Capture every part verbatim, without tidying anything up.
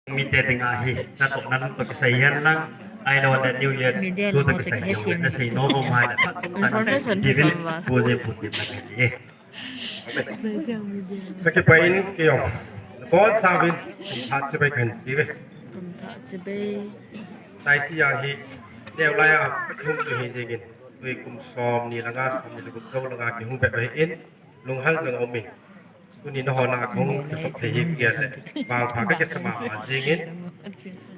Mite dinga hi natoh nalung toh kisei hen lang, ahilou le New Year tu toh kisei jong le nasei nom um hile phat tum tah in sei diuvin, Pu Jempu tin na kati e. Kakipah in kei jong nabonchauvin phatah chibai kahin ti uve. Phatah chibai. Taisi jong hi neo lai a hung chu hi jengin, tui kum somni le nga, somni le gup jou langa kihung bep ahin, lunghel jong aumin. Tuni nangho na kahung kikhop thei hi kagel le, vangpha kakisa mama jengin,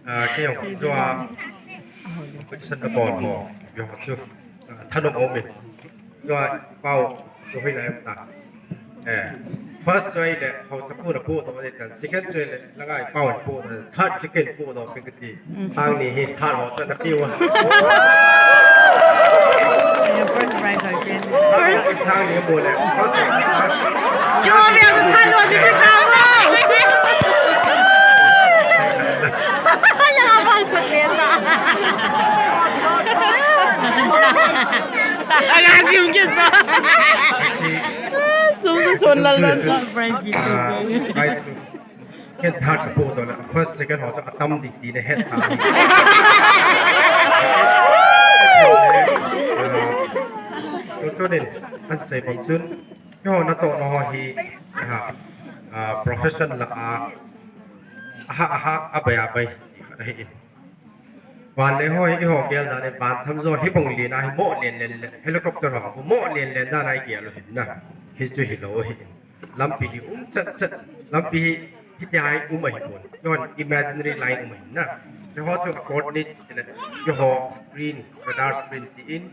ah, kei jong kei joh a competition nabol ho, jong chu, ah, thanom aumin. Jong a pao, jong hoilai um ta. Eh, first chu ahile, haosapu na podoh ding tan, second chu ahile, langa i pao in podoh, third chu ken podoh peh kati. Sangni hi third ho chu ana peh uva. First prize ho ken. Sangni mo le. First prize. Yo, me ang third ho ni peh tao. Langa pao ko peh ta. Aga jum ke cha. Sum tu son lal lal cha, Frankie. Ah, prize chu. Ken third kapodoh le, first, second ho chu atam ding tina hetsah hi. Ah, tu chun in, ahin sei bang chun, keiho natohna ho hi, ah, ah, profession lah a, aha, aha, abai, abai, ahi in. Vanleng ho hi eiho gel dan in, van thamjol hi bang len a hi mo len len le, helicopter ho, mo len len dan a igel u hin na. Hichu hilou ahi in. Lampi hi um chat chat. Lampi hi hitia hi um ahipon. Eiho imaginary line um ahin na. Eiho chu coordinate le, eiho screen, radar screen ti in.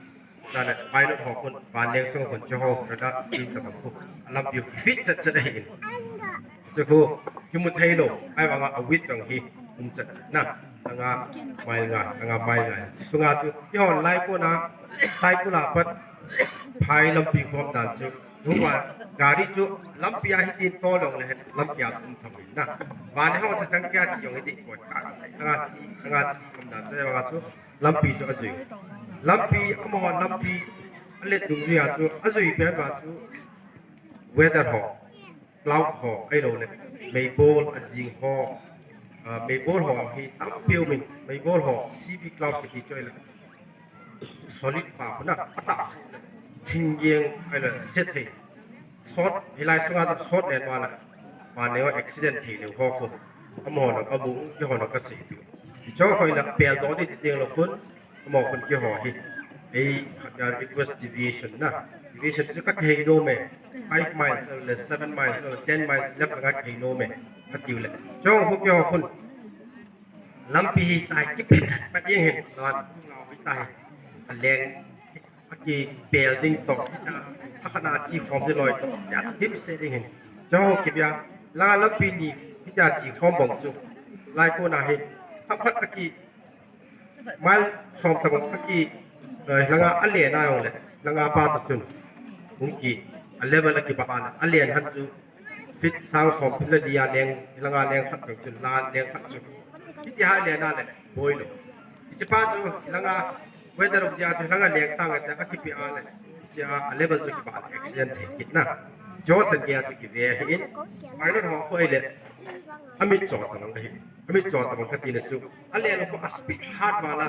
Tale pilot ho khun, vanleng sung khun, chuho radar screen tabang khu. Lampi hi fit chat chat ahi in. Chu khu, kimu thei lou, ahivanga awit jong hi um chat chat na, langa mile nga, langa mile nga. Sunga chu, eiho lai kona, cycle a pat, phai lampi khom dan chu, hua, gari chu, lampi a hitin tol jong le, lampi a chu um thei na. Van le ho chu chang kia chi jong hiti koi ka, langa chi, langa chi khom dan chu, ahivanga chu, lampi chu ajui. Lampi, amaho lampi, alet dungjui a chu, ajui pen uva chu, weather ho. Cloud ho, ahilou le, meibol, ajing ho, ah, meibol ho hi tampi um in, meibol ho, C B cloud kiti chu ahile, solid pa khu na, atah, thingjeng, ahile, sethei, sot, hilai sunga chu sot len uva le, vanleng accident thei leu ho khu, amaho na, amu, keiho na kasei piu. Chu khu ahile, peldoh ding ti teng lou khun, Amaho khun keiho hi. Ei, khat a request deviation na. Deviation chu kakihei nom e. Five miles le seven miles le ten miles left langa kihei nom e. Katiu le. Chong khu keiho khun. Lampi hi tai kiphet pat jeng hin. Lon ngau hi tai. Aleng. Akipel ding toh. Hakhat na chi khom ding loi toh. Ya dimset ding hin. Chong khu kivia. La lampi ni. Hitia chi khom bang chu. Lai kona hi. Hakhat aki Mile som tabang aki, eh, langa alen a jong le, langa pa toh chun. Hung ki, a level aki ba a le, alen han chu, feet sang som thum le li a leng, langa leng khat toh chun, la leng khat chu. Hiti ha alen a le, boi lou. Hiche pa chu, langa weather of jia chu, langa leng tang e, aki pi a le, hiche a, a level chu ki ba le, accident thei kit na. Jo chan gei a chu ki ve ahi in, pilot ho khu ahile, amit cho tabang ahi. Amit cho tabang kati na chu. Alen ho a speed hat vala.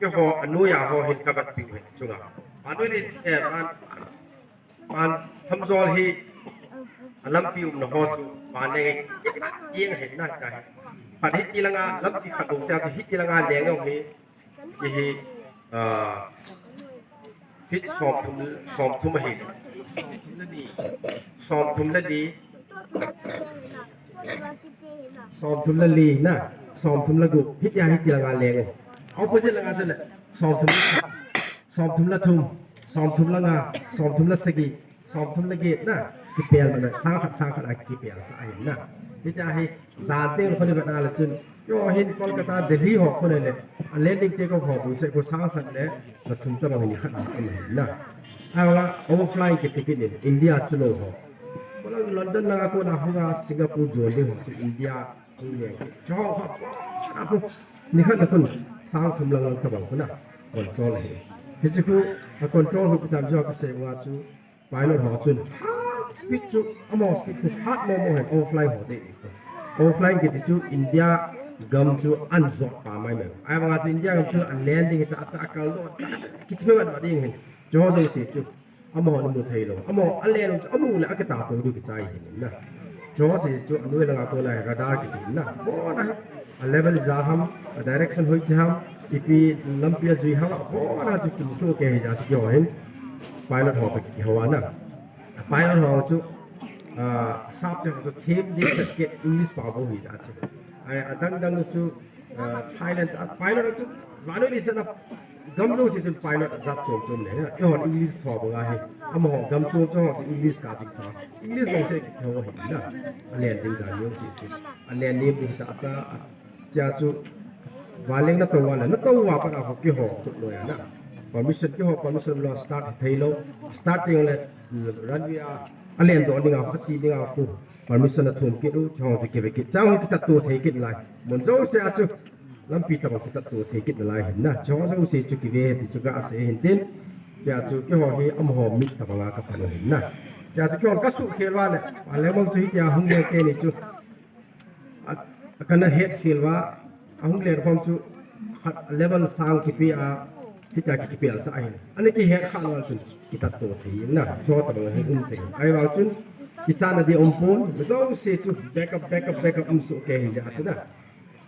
Keiho, anoi a ho hin ka vet piu hin chunga. Anoi ni, eh, man, man thamjol hi, a lampi umna ho chu, man le, jeng hin na ka hi. Pat hiti langa, lampi khat dong sia chu, hiti langa leng jong hi, chi hi, ah, Feet som thum, som thum ahi. Som thum le li. Som thum le li na. Som thum le gup. Hitia, hiti langa leng. Opposite langa chule. Som thum le khat. Som thum le thum. Som thum le nga. Som thum le sagi. Som thum le get na. Kipel mana. Sang khat, sang khat a kipel sa ahi na. Hitia hi. Jan teng le khon i vet a le chun, keiho hin Kolkata, Delhi ho khon le, a landing take off ho bu se ko sang khat le, ja thum tabang hin khat a um hin na. Ahivanga overflying kiti kit in, India chu lou ho. Kolang London langa kona hunga Singapore jon ding ho chu India hung leng kit. Chu ho kha pa na khu, ni khat na khun, sang thum lang lang tabang khu na, control ahi. Hichu khu, a control khu pi tam jo ka sei nga chu, Pilot ho chun, hat speed chu, amaho speed khu hat momo hen, overflying ho dei dei khu. Overflying kiti chu India gam chu an jot pa mai mai. Ahivanga chu India gam chu a len ding hita, ata a kal doh, kiti mai mai ding hin. Chuho jouse chu amaho na mu thei lou. Amaho a len chu amu le a kitato diu kichai hin na. Chuho se chu anoi langa kona hi radar kiti na. Bona hi a level ja ham, a direction hoiche ham, ipi lampi a jui ham, bona chu kimu soh kei hi ja chu keiho hin. Pilot ho toh kihou a na. Pilot ho chu, ah, sap te ho chu them ding set kei English pao bou hi ja chu. Ai, adang dang chu, ah, Thailand, ah, pilot chu vannoi leiset a gam jouse chun pilot jat chom chom le, eh, eihon English tho banga hi. Amaho gam chom chom ho chu English kati tho. English bou se kihou hi na. A len ding dan jouse chu. A len nem ding ta ta, a, chia chu vanleng na tou a le, na tou a pat a ho keiho khut loi a na. Permission keiho, permission lou start hi thei lou. Start ding le, runway a, a len doh ding a, a che ding a khu. Permission a thum kit u, chuho chu kive kit. Chang ho kitatto thei kit lai. Mun jouse a chu lampi tabang kitatto thei kit nalai hin na. Chuho jouse chu kive ti chu ga sei hin tin. Chia chu keiho hi amaho mit tabanga ka pan u hin na. Chia chu keihon ka suhkhel uva le, a level chu hitia hung le kei ni chu. A, a kana hetkhel uva, ahung len khom chu khat level sang kipe a, hitia ki, kipel sah ahin. Ana kihet kha lou chun kitatto thei na, chuho tabang hi um thei. Ahivang chun kichatna ding um pon, jouse chu backup, backup, backup um soh kei hi ja chu na.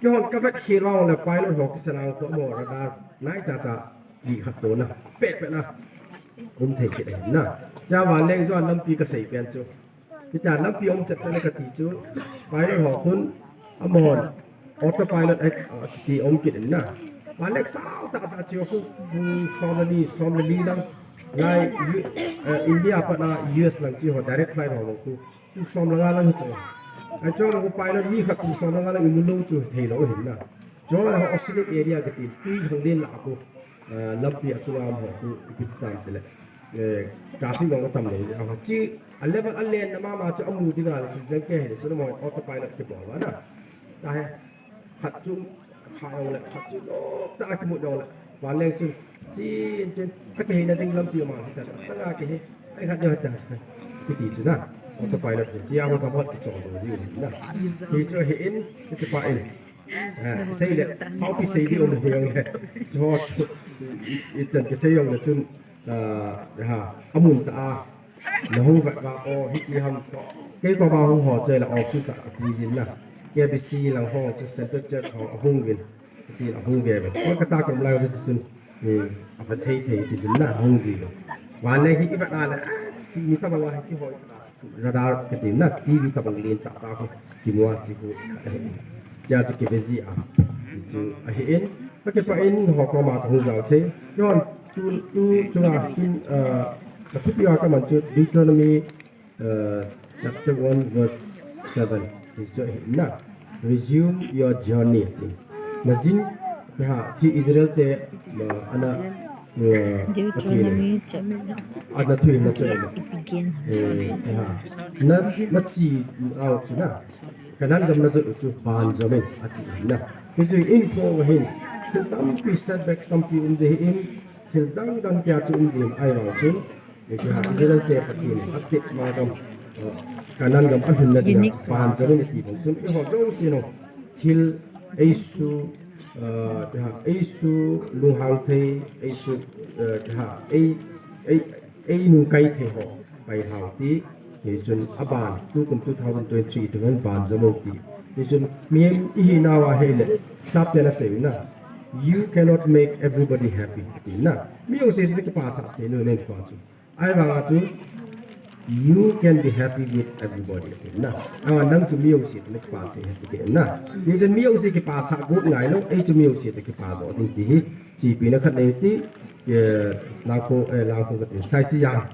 Keihon ka vetkhel uva le pilot ho kisan a khu amaho radar nai cha cha kikhat to na, pet pet na um thei kit ahin na. Chia vanleng jo a lampi ka sei pen chu. Hitia lampi um chet chet na kati chu, pilot ho khun, amahon, autopilot, eh, kiti um kit in na. Vanleng sao tah tah chu khu, pung som le ni, som le li lang. Lai, U-, eh, India pat a U S lang chu ho, direct flight ho khu. Pung som le nga lang hi chu. Ai chu khu pilot mi khat pung som le nga lang imu lou chu thei lou hin na. Chu ho oceanic area kati, tui khang len lah khu. Ah, lampi a chunga um ho khu ipi ti sam tile, eh, traffic jong atam lou jeh a ho. Chi a level a lenna mama chu amu dinga le chun jeng kei hile chun amaho autopilot kibol uva na. Tahe, khat chu kha jong le, khat chu lop tah a kimu jong le. Vanleng chun chin chin a kiheina ding lampi ma hita cha changa kihe. Ai khat jong hita cha. Kiti chu na. Autopilot hi chia ho thaphat kichol lou ji na. Hi chu hi in, kiti pa in. Ah, kisei le, sao kisei ding um le ding le. Chu, chu, i, i chan kisei jong le chun, ah, ha, amun tah a. Na hung vet uva, o, hiti ham ko. Kei koma hung ho chu le office a ka pui jin na. K B C lang ho chu Central Church ho ahung uvin. Hiti ahung ve uvin. Kolkata ka um lai u chu chun, eh, a va thei thei ti chun na hung ji lo. Vanleng hi i vet a le, ah, si mi tabang a hi kihoi. Radar kiti na, T V tabang len tah tah khu kimu a ti khu. Chia chu kive ji a. Ti chu ahi in, ka kipah in ho koma ka hung jao thei. Keihon tu, tu chunga tin, ah, ka thupi a ka man chu Deuteronomy, ah, chapter one verse seven. Ti chu ahi na. Resume your journey, ti. Najin, ha, chi Israel te, ma, ana, eh, Deuteronomy chapter. Ana thui na chu. Ipigin. Eh, ha. Na, na chi, au, chu na. Canaan gam na jot u chu ban jom in, ati na. Hichu in pho va hin. Thil tampi setbacks tampi um ding ahi in. Thil dang dang tia chu um ding ahi vang chun. Hichu ha, Israel te Pathen in, atep ma gam, uh, Canaan gam alhun na dinga, ban jom in ati bang chun, eiho jouse no, thil eisu, uh, ha, eisu lunghang thei, eisu, uh, ha, ei, ei, ei nungkai thei ho, pai hao ti, hichun aban, tukum two thousand twenty-three, tukum ban jom u ti. Hichun, mihem ihi nauva hile, sap te na sei na, you cannot make everybody happy, ti na. Mi jouse chu na kipasah thei lou nen pa chu. Ahivanga chu, you can be happy with everybody, ati na. Ahivang nang chu mi jouse toh na kipah thei ahi ti na. Hichun mi jouse kipasah got ngai lou, ei chu mi jouse toh kipah jo ding ti hi. Chipina khat nei ti, eh, Langkho, eh, Langkho kati, Saisijang,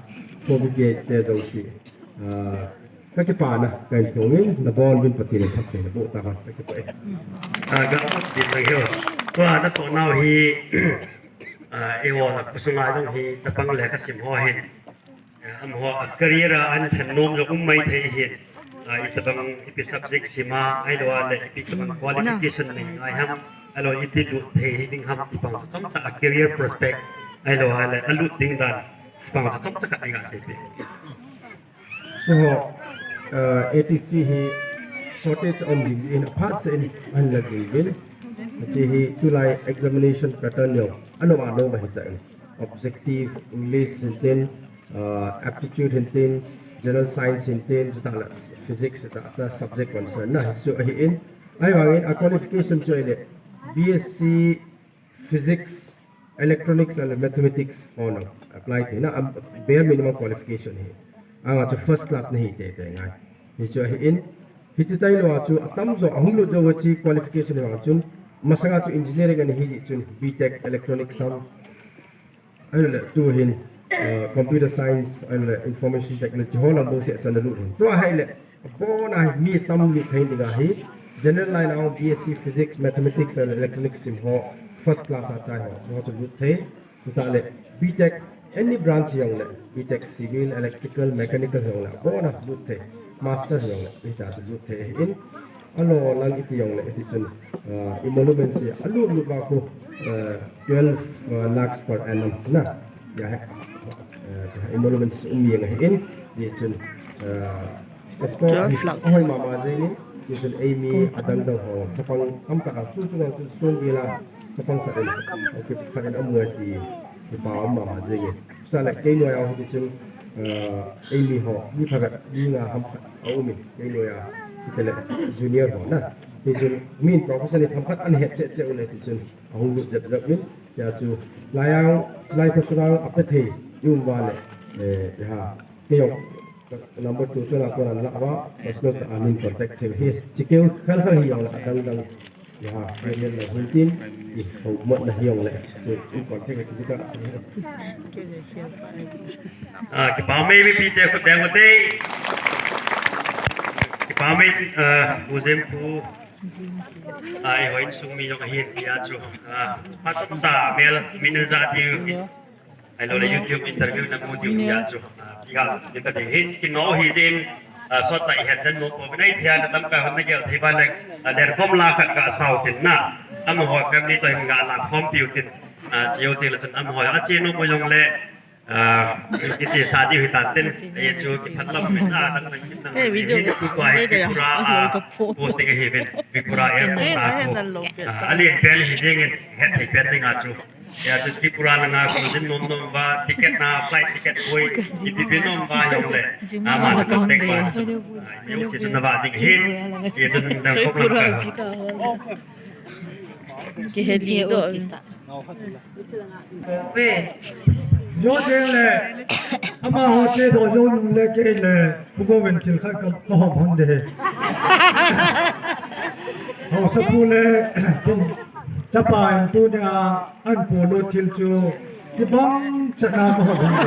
kho bikei te jouse. Ah, ka kipana, ka in thong in, na bon uvin Pathen in phatthei na boh tahen, ka kipah e. Ah, ka kipah e. Tua natoh nau hi, ah, eiho la khosung a jong hi, chapang le kasim ho hin. Ah, amaho a career a an thennom jong um maithei hin. Ah, itobang, ipi subject sim a, ahilou le ipi tobang qualification nei ngai ham, ahilou ipi lut thei ding ham, ti bang chomcha a career prospect, ahilou le alut ding dan, ti bang chomcha khat nei ga seipeh. Eiho, eh, A T C hi Shortage um jing jing in aphat seh in ahin la jing uvin. Hiche hi tulai examination pattern jong anom anom ahi tan. Objective, English hintin, uh, aptitude hintin, general science hintin, chutah le physics, chutah le subject concern na hichu ahi in. Ahivangin a qualification chu ahile B S C Physics, Electronics and Mathematics ho nang apply theina, a bare minimum qualification hi. Anga chu first class nahi teitei ngai. Hichu ahi in, hichu tailou a chu atamjo ahung lut jou a chu qualification hi vang chun, masanga chu engineering ana hi jeh chun, B Tech Electronics ham, ahile tuhin, uh, Computer Science, ahile Information Technology ho lam bouseh chu ana lut hin. Tua ahile, abon a hi mi tam lut thei dinga hi, General Line a B S C Physics, Mathematics and Electronics sim ho first class a chai ho, ho chu lut thei. Chutah le B Tech any branch hijongle, B Tech Civil, Electrical, Mechanical hijongle, abon a lut thei. Master hijongle, hita chu lut thei ahi in. Alou lang iti jongle, iti chun, uh, emolument chu alut lut uva khu, uh, twelve, uh, lakhs per annum na. Hia hi, uh, emolument chu um jeng ahi in. Hijeh chun, uh, Pastor, twelve lakh. Ahoi mama jeng in, hijeh chun eimi adang dang ho, chapang tamtah a, tu chunga chun songel a, chapang khat in, okay, khat in amu e ti, kipa um mama jeng in. Chutah le, kei noiya hiti chun, uh, eimi ho, mi phabep, mi nga ham khat aum in, kei noiya, hitile, junior ho na. Hijeh chun, min professor ni themkhat ana het cheh cheh u le hiti chun, ahung lut jep jep in, hia chu, laiya, lai kho sunga, apethei, i um uva le, eh, iha, Kei jong, number two chu na kona lah uva, personal tah a min contact thei u hi. Chikeu khel khel hijongle adang dang. Iha, kei min la hin tin, i ho mot na hijongle. So, in contact thei jing ka. Ah, kipa mai mipi te khut beng u te. Kipa mai, ah, U Jem pu. Ah, i houin sung mi jong ahin tia chu. Ah, phat chomcha mel min ja diu. Ahilou le YouTube interview na mu diu hia chu. Ah, iga, iga ding hin, kino hi jin, ah, sot tah i het den mo po, nai thia na tam ka hon na gel thei ba le, ah, der khom la khat ka sao tin na. Amaho family toh hin ga la khom piu tin. Ah, chiu tin la chun amaho, a chi no mo jong le, ah, i chi sa diu hi tan tin. Ai chu ki phat lam min na, dang dang kin dang. Eh, video. Hin ku pa hi, eh, Tripura, ah, posting hi min. Tripura airport na ko. Ah, alien pen hi jing in, het thei pen ding a chu. Hia chu Tripura langa cruise in nom nom uva, ticket na, flight ticket boi, ipi ipi nom uva jongle. Ama la contact uva. Ah, yo si na va ding hin. Ye chu na kop lang ka. Kiheli doh. Ve. Jo ding le. Amaho che doh jo nung le kei le. Pu Govin thil khat ka, ka hom hon de. Haosapu le, kin, chapa in tunia, an pu lo thil chu, kibang chatna ka hom hon de.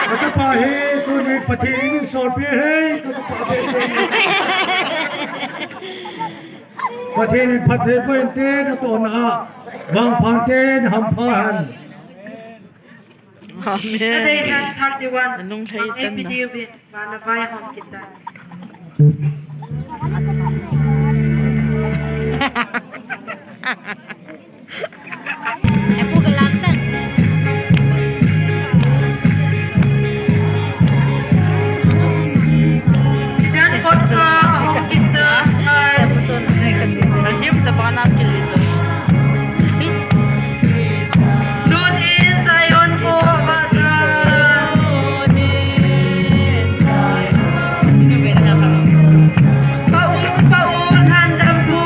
Ka chapa hi, tuni Pathen in eisolpeh e, ka, ka pa be se. Pathen in phatthei boh in te, natohna a, vangpha in te, nahampha hen. Amen. Adei khan thirty-one. Anung thei tan na. Ang A P D U bin, bana bai hom kita. Epu galam tan. Sidan kot ka hom kita. Najib sa bana kilito. Tune in Zion ko bata. Paun, paun, handam pu.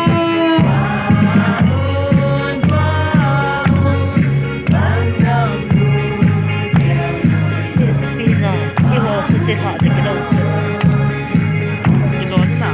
Pina, iho, kute ha, de kilo. Kilo na.